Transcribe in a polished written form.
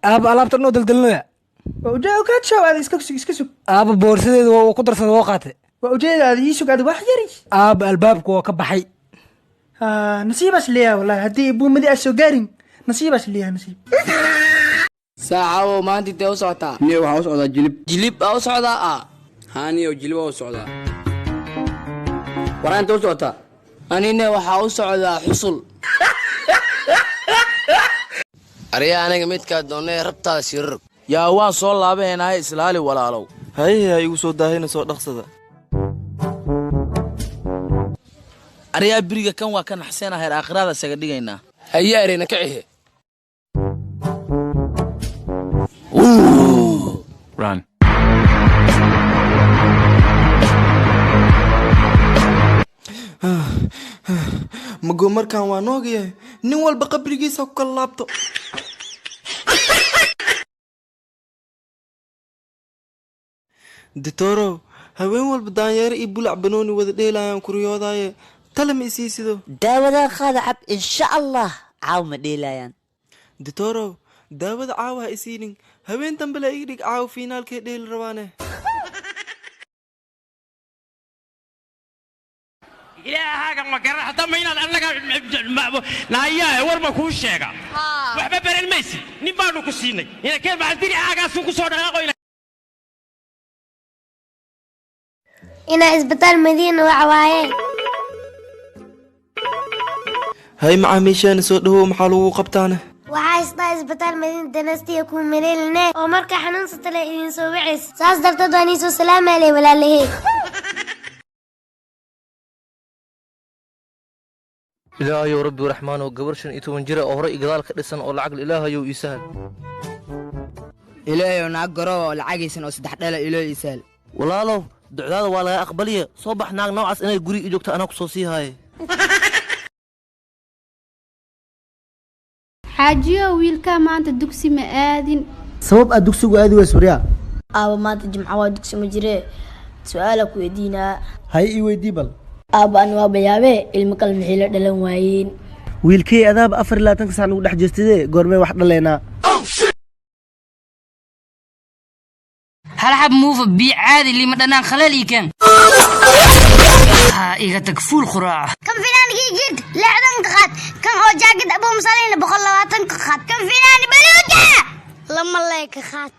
Aaba, alaabta dhan oo daldalinoya. Waa ujeeda, okaad aada iska sug, iska sug. Aaba, boorsadeeda waa ku darsada, waa qaatay. Waa ujeeda, aada ii sug, aada wax yari. Aaba, albaabka waa ka baxay. Nasiibaas leeyahay wallahi, haddii buumadi aad soo gaarin, nasiibaas leeyahay, nasiib. Saaxabow, maanta intee u socotaa? Niyo, waxaa u socdaa Jilib. Jilib aa u socdaa a? Haa niyo, Jilib aa u socdaa. Waraa, intee u socotaa? Anine waxaa u socdaa Xusul. Aryaa, aniga midkaa doonnay rabtaada siirarog. Yaa, waan soo laabahaynaaye, islaali walaalow. Hayahe, ha igu soo daahina, soo dhaqsada. Aryaa, beriga kan waa ka naxseenahay, aakhiraada isaga dhigaynaa. Haye, areyna kacihe. Run. Mago markaan waa noogayahay, nin walba qabrigiisa ku kala laabto. Ditorow, haween walba daanyeere iyo bulac banooni wada dheelayaan kuryoodaaye, tale ma isiisido? Daawadan qaada, cab, insha Allah caawa ma dheelayaan. Ditorow, daawada caawa ha isiinin, haween dambe la ii dhig, caawa fiinaalkay dheeli rabaane. Ilaahaaga ma garan haddama inaad annaga naayaa war ma kuu sheega? Waxba baran maysid, nin baanu ku siinay inakeen maxaldiri aagaasuu ku soo dhaqaaqo. Inaa Isbitaal Madiina waxa waaye. Hay macaamiisheena, soo dhawow, maxaa lagu qabtaane? Waxaa istaa Isbitaal Madiina danastiya kuu maleeline oo markaa xanuunsata le idin soo wicis, saas darteed waan iisoo salaamaaley walaalahey. Ilaahayow rabbi raxmaanow, gabar 15 jira oo hore i gadaal ka dhisan oo lacag, ilaahayow ii sahal. Ilaahayow, naag garooba oo lacagaysan oo saddex dhala iloo isaal. Walaalow, ducdaada waa laga aqbaliya, soo bax, naag noocaas inay guri i joogto anaa ku soo sii haaye. Xaajiyo, wiilkaa maanta dugsi ma aadin. Sabab aad dugsigu aadi weys, waryaa? Aaba, maanta Jimco waa, dugsi ma jiree, su-aala ku weydiinaa. Hay, ii weydii bal. Aaba, ani waa bayaabee, ilmo kale maxay la dhalan waayeen? Wiilkey, adaaba 24-ka sac nagu dhex jirtide, goormee wax dhaleynaa? Hal xab muufa, biyo caadi, lima dhanaan khaleel ii keen. Ha iga tag, fuul quraaca. Kan finaanigii jiirka 60 ka qaad, kan oo jaakad abuu masalayna 120 ka qaad, kan finaani baluuga lama lee ka qaad.